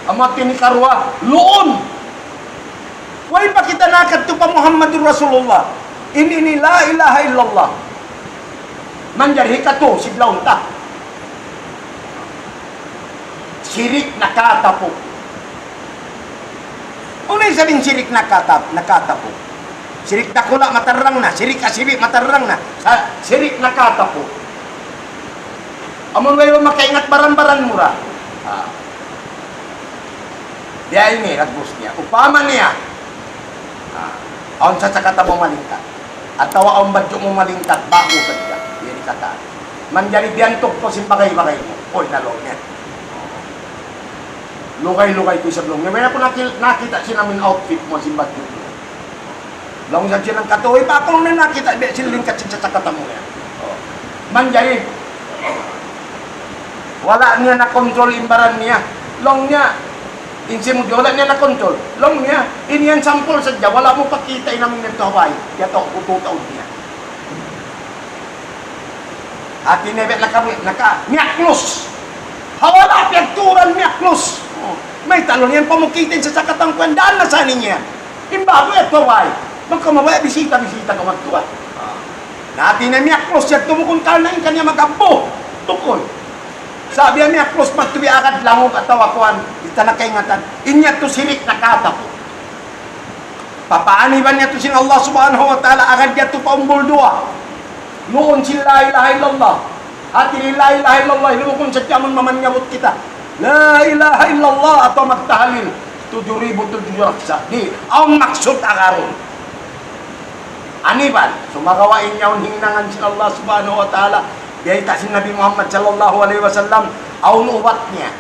Amu hati ini karuwa, luun. Way pa kita nakadtu pa Muhammadur Rasulullah. In ini la ilaha illallah. Manjari hikatu, sidlaun ta. Sirik nakatapu'. Unu in sabab sirik nakatap-, nakatapu'? Sirik dakula' matarrang na, sirik asibi' matarrang na, sa-, sirik nakatapu'. Amun way makaingat baran-baran mu ra. Ah. Biya' ini, lagbus niya. Upama niya, ah, awn sasakatan mu malingkat. Atawa awn badju' mu malingkat, ba'gu sadja. Biya' ini katan. Manjari biyantug kaw sin bagay-bagay mu. Uy, na laung niya. Lugay-lugay ku isab laung niya. Way aku nakil-, nakita' sin amun outfit mu sin badju' mu. Laung sadja sin hangkatau, "Uy, ba'gu laung niya nakita', biya' sin lingkat sin sasakatan mu yan." Oh. Manjari, wala' niya na-control in baran niya. Laung niya, in simud, wala' niya na-control. Laung niya, in yan sample sadja, wala' mu pa kita' in amun nagtuhaway. Yadtu, kutu taud niya. Hati niya biya' naka-, naka-, miyaklos. Ha wala' piyagturan miyaklos. Oh. Mayta' laung niya, in pamukit in sasakatan ku yan, daan na sa niya. In ba'gu yadtu way. Magkamabaya' bisita-bisita kaw magtuwa. Na hati niya miyaklos yadtu bukun karna' in kaniya mag-abbu. Bukun. Sa' biya' miyaklos magtuwa agad langug atawa kuwan. Di' ta na kaingatan. In yadtu sirik nakatapu'. Papaaniban yadtu sin Allah Subhanahu wa Ta'ala agad yadtu pa umbul duwa. Luun sin la ilaha illallah. Hati niya la ilaha illallah, bukun sadja amun mamanyabut kita la ilaha illallah atawa magtahalil tudju ribu tudju raksa. Di', awn maksud agarun. Aniban, sumagawa' in yaun hinangan sin Allah Subhanahu wa Ta'ala, biyayta' sin Nabi Muhammad sallallahu alayhi wasallam, awn ubat niya.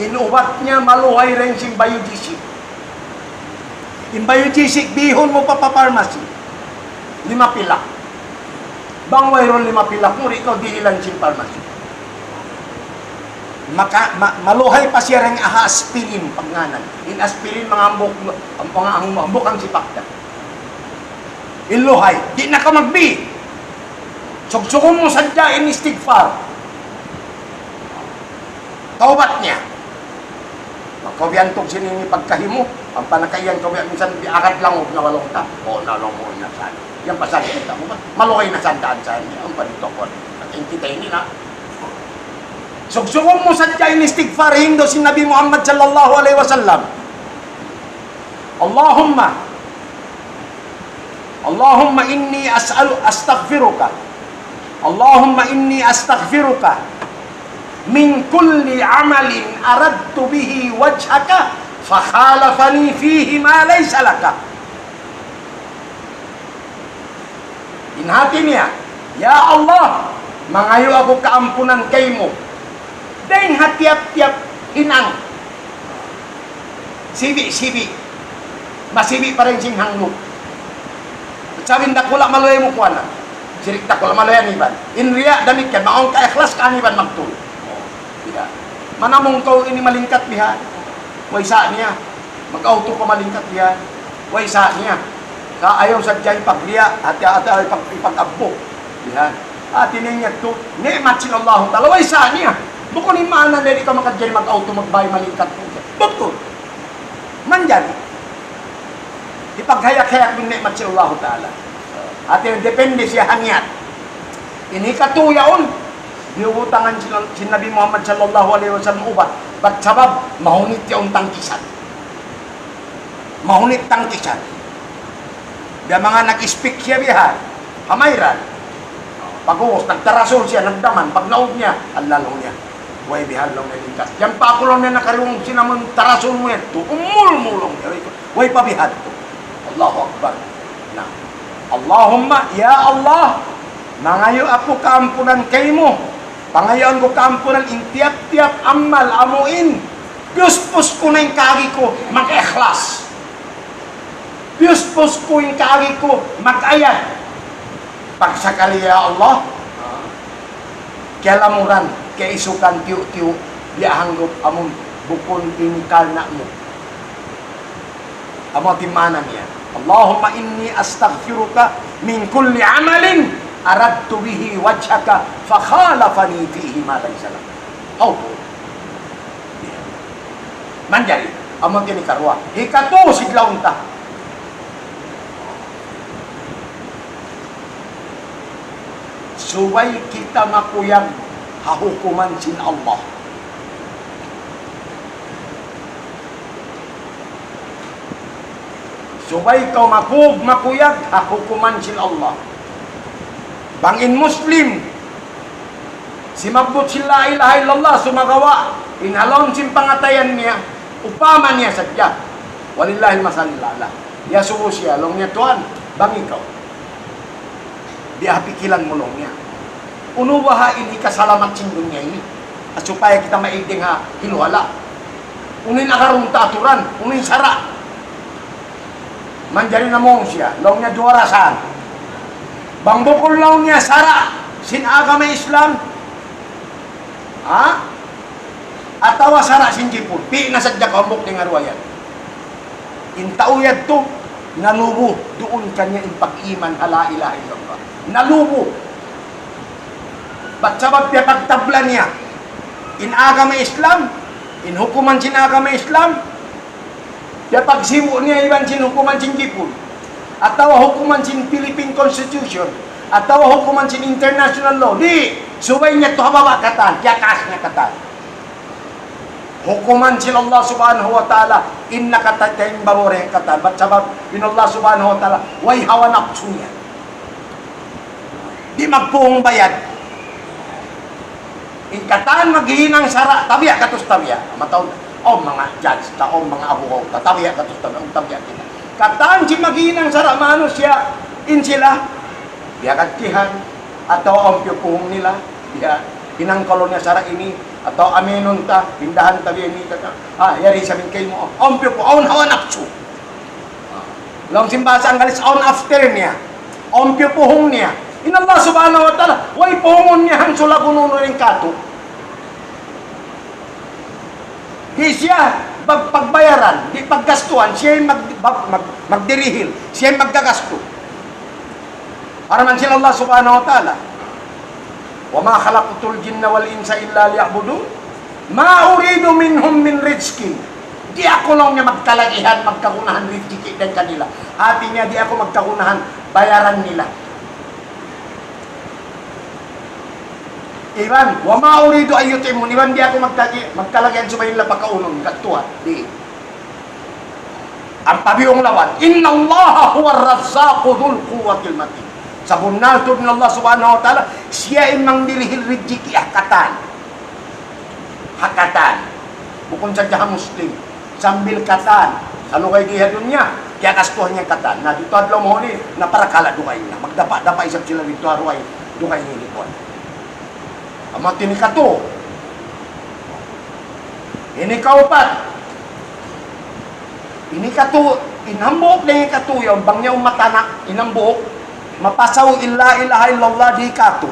In ubat niya maluhay dayn sin biogesic. In biogesic, bihun mu pa, pa pharmacy. Lima pilak. Bang wayruun lima pilak mu, di' kaw dihilan sin pharmacy. Maka, ma-, maluhay pa siya dayn ha aspirin, pagngānan. In aspirin, manga hambuuk, manga hambuuk, hambuuk in sipak niya. In luhay, di' na kaw magbi. Sugsugun mu sadja in istighfar. Tawbat niya. Bang kaw biyantug sin ini pagkahi mu, ampa nakaiyan kaw biya' minsan di' agad langug na laung ta. O, na laung mu na sa. Yan pasal kita mu ba? Maluhay na sandaan sa niya. Ampa dito ko. In kita ini na. Sugsugun mu sadja in istighfar hindu' sin Nabi Muhammad sallallahu alayhi wasallam. اللهم، اللهم إني أسأل، أستغفرك. اللهم إني أستغفرك من كل عمل أردت به وجهك فخالفني فيه ما ليس لك. In hati niya, "Ya Allah, mangayu' aku kaampunan kaymu dayn ha tiyap-tiyap hinang. Sibi'-sibi', masibi' pa dayn sin hanglup." Sabab in dakula' maluhay mu kuwan na. Sirik dakula' maluhay aniban. In riya' damikkiyan, mawn ka ikhlas ka aniban magtuy. Di' da. Manamung kaw ini malingkat bihan. Way sa niya. Mag-auto pa malingkat bihan. Way sa niya. Sa' ayaw sadja ipagriya', hati-hati ipag-, ipag-abbu. Bihan. Hati niya tu, ni'mat sin Allahu Ta'ala. Way sa niya. Bukun in maana di' ka makajari mag-auto, magbay malingkat. Bukun. Manjari. Ipaghayak-hayak in ni'mat sin Allahu Ta'ala. Hati niya depende siya ha niyat. Ini katuyaun. Biyutangan sin, sin Nabi Muhammad sallallahu alayhi wasallam ubat. Bat sabab, mahunit yaun tangkisan. Mahunit tangkisan. Biya' manga nag-speak siya bihan. Hamayran. Pag'ubus, nagtarasul siya, nagdaman. Pagnaug niya, "Allah," laung niya. "Way bihan," laung niya, "lingkat. Yan pa aku," laung niya, "nakariung sin amun tarasul mu yadtu. Umul mu," laung niya. Way pa bihan tu. Allahu Akbar. Na. Allahumma, ya Allah, mangayu' aku kaampunan kaymu. Pangayuan ku kaampunan in tiyap-tiyap amal amu in piyuspus ku na in kaagi ku mag-ikhlas. Piyuspus ku in kaagi ku mag-ayad. Pagsakali, ya Allah, kiyalamuran, kiyaisukan, tiyu'-tiyu', biya' hanggup amun bukun in karna' mu. Amu in maana niya. اللهم إني أستغفرك من كل عمل أردت به وجهك فخالفني فيه ما ليس لك. Aw po. Manjari, amu ini hikaruwa. Hikatu, sidlaun ta. Subay kita makuyag ha hukuman sin Allah. Subay kaw makug-, makuyag ha hukuman sin Allah. Bang in Muslim, simabbut sin la ilaha illallah, sumagawa', in ha lawm sin pangatayan niya, upama niya sadja. Walillahil masalul a'la. Iyasubu siya, laung niya, "Tuan, bang ikaw, di' ha pikilan mu," laung niya. "Unu baha' in hikasalamat sin dunya ini? At supaya kita maig dayn ha hiluhala'. Unu in agarun ta aturan, unu in sara'?" Manjari namung siya, laung niya duwa ra saan. Bang bukun laung niya sara' sin agama Islam, ha? Atawa sara' sin Jipun, pī' na sadja kaw hambuuk dayn ha duwa yan. In tau yadtu, nalubu duun kaniya in pag-iman ha la ilaha illallah. Nalubu. Bat sabab piyagtabla niya in agama Islam, in hukuman sin agama Islam, piyagsibu' niya iban sin hukuman sin Jipun, atawa hukuman sin Philippine Constitution, atawa hukuman sin international law. Di', subay niya tuud ha baba' katan, kiyakaas niya katan. Hukuman sin Allah Subhanahu wa Ta'ala, in nakatataing babore katan. Bat sabab, in Allah Subhanahu wa Ta'ala, way hawa napsu niya. Di' magpuhung bayad. In katan maghihinang sara', tabiya' gatus tabiya'. Mataud, awn manga judge ta, awn manga abugaw ta, tabiya' gatus tabiya', awn tabiya' kita. Katan sin maghihinang sara' manusiya', in sila, biya' gadjihan, atawa awn piyupuhung nila, biya', hinang kalu niya sara' ini, atawa aminun ta, pindahan tabiya' ini, kata, ah, yari sa' min kaymu, awn piyupu-, awn hawa napsu. Laung sin bahasa Anggalis, awn after niya. Awn piyupuhung niya. In Allah Subhanahu wa Ta'ala, way puhungun niya hangsulag unu-unu in katu'. Di' siya pag-, pagbayaran, di' paggastuhan, siya in mag-, mag-, mag-, magdirihil, siya in maggagastu. Parman sin Allah Subhanahu wa Ta'ala, وما خلقت الجن والإنس إلا ليعبدون ما أريد منهم من رزق. Di' aku laung niya magkalagihan, magkagunahan rizki dayn kanila. Hati niya, di' aku magkagunahan bayaran nila. Iban, وما أريد أن يطعمون. Iban di' aku magkagi-, magkalagihan subay nila pakaunun, katuwa. Di'. Ampa biyung lawan, إن الله هو الرزاق ذو القوة المتين. Sabunnal tuud in Allah Subhanahu wa Ta'ala, siya in mangdirihil rijiki' ha katan. Ha katan. Bukun sadja ha Muslim. Sambil katan. Salugay di ha dunya, kiyagastuhan niya katan. Na didtu adlaw mahuli, na parakala' dugaing na. Magdapa-dapa isab sila didtu ha dugaing, dugaing ini kuwan. Amu ini katu. Ini kaupat. Ini katu, in hambuuk dayn ha katu yaun, bang niya umatanak, in hambuuk, mapasaw in la ilaha illallah di' katu.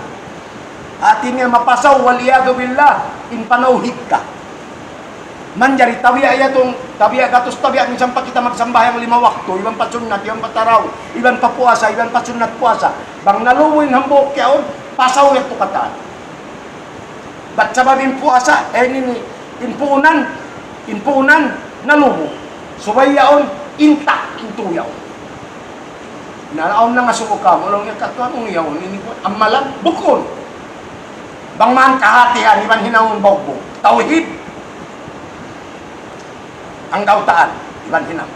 Hati niya mapasaw, والعياذ بالله, in panawhid ka. Manjari tabiya' yadtu, tabiya' gatus tabiya', minsan pa kita magsambahayang lima waktu, iban pa sunnat, iban pa taraw, iban pa puasa, iban pa sunnat puasa. Bang nalubu in hambuuk yaun, pasaw yadtu katan. Bat sabab in puasa, eh, ini, in puunan, in puunan, nalubu. Subay yaun, intak, in tu yaun. Na, awn nangasubu kamu, laung niya, katuan, unu yaun, ini kuwan, amalan, bukun. Bang man kahatihan, iban hinangun baugbug. Tawhid. Anggawtaan, iban hinang.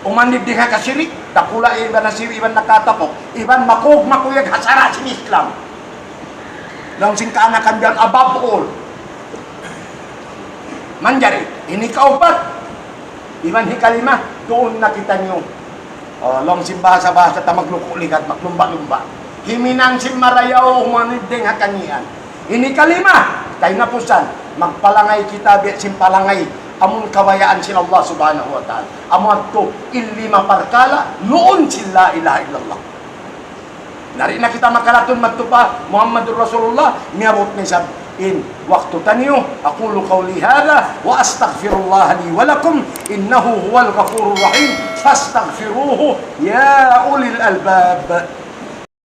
Umanid di ha kasirik, dakula' iban nasibi, iban nakatapuk, iban makug-, makuyag ha sara' sin Islam. Laung sin kaanakan biyan, above all. Manjari, ini kaupat, iban hikalima, duun na kitaniyu. O, laung sin bahasa-bahasa ta magluku' ligad, maglumba'-lumba'. Himinang sin marayaw, umanid dayn ha kangian. Ini kalima, kahinapusan, magpalangay kita biya' sin palangay, amun kabayaan sin Allah Subhanahu wa Ta'ala. Amu yadtu, in lima parkala', luun sin la ilaha illallah. Na di' na kita makalatun madtu pa Muhammadur Rasulullah, miyabut na isab in waktu taniyu. أقول قولي هذا وأستغفر الله لي ولكم إنه هو الغفور الرحيم فاستغفروه يا أولي الألباب.